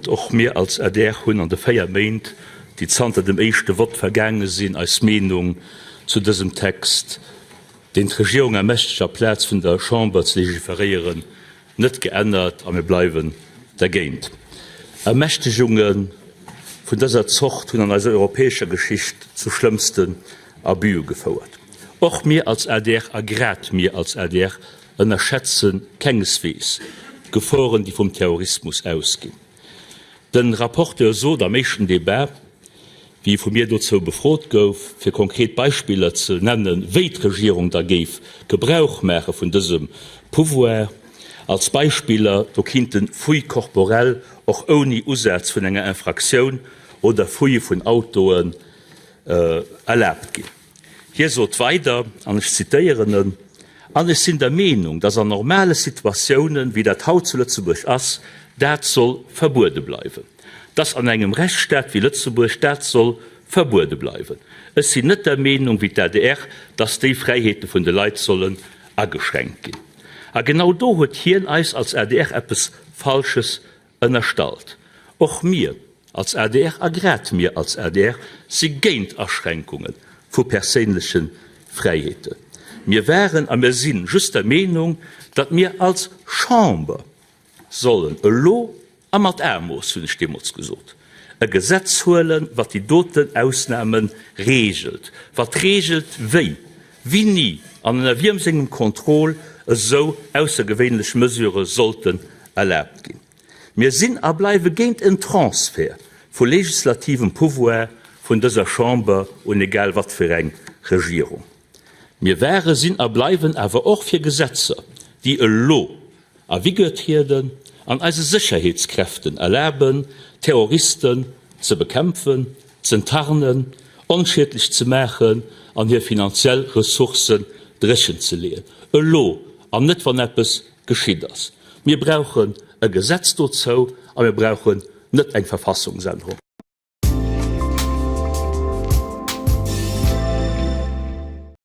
Och mir als adr hunn an de 4 Méint, déi zanter dem éischte Vott vergaange sinn, eis Meenung zu dësem Text, deen d'Regierung ermächtegt aplaz vun der Chamber ze legiferéieren, net geännert a mir bleiwen dergéint. Ermächtegunge vun dëser Zort hunn an eiser europäescher Geschicht zu schlëmmsten Abuse gefouert. Och mir als adr, a grad mir als adr, ënnerschätze kengeswees d'Geforen, déi vum Terrorismus ausginn. De Rapporteur sot am éischten Debat, wéi e vu mir dozou befrot gouf, fir konkret Beispiller ze nennen, wéi d'Regierung da géif Gebrauch maache vun dësem Pouvoir, als Beispiller do kinnte Fouilles corporelles och ouni Usaz vun enger Infractioun oder Fouillë vun Autoen erlaabt ginn. Hie sot weider, an ech zitéieren en, An ech sinn der Meenung, dass an normale Situatiounen, wéi dat haut zu Lëtzebuerg ass, dat soll verbuede bleiwen. Dass an engem Rechtsstaat wéi Lëtzebuerg dat soll verbuede bleiwen. Ech sinn net der Meenung wéi d'ADR, dass déi Fräiheete vun de Leit sollen ageschränkt ginn. A genau do huet hien eis als adr eppes Falsches ënnerstallt. Och mir als adr, a grad mir als adr, si géint Aschränkunge vu perséinleche Fräiheeten. Mir waren a mir si just der Meenung, datt mir als Chamber sollen elo a mat Aemooss, hunn ech deemools gesot, e Gesetz huelen, wat déi doten Ausnahme regelt, wat regelt, wéi, wini an ënner wiem sengem Contrôle esou aussergewéinlech Mesurë sollten erlaabt ginn. Mir sinn a bleiwe géint en Transfert vu legislativem Pouvoir vun dëser Chamber un egal wat fir eng Regierung. Mir ware, sinn a bleiwen awer och fir Gesetzer, déi elo a Vigueur trieden an eise Sécherheetskräften erlaben, Terroristen ze bekämpfen, z'enttarnen, onschiedlech ze maachen an hir finanziell Ressourcen dréchen ze leeën. Elo, an net wann eppes geschitt ass. Mir brauchen e Gesetz dozou a mir brauchen net eng Verfassungsännerung.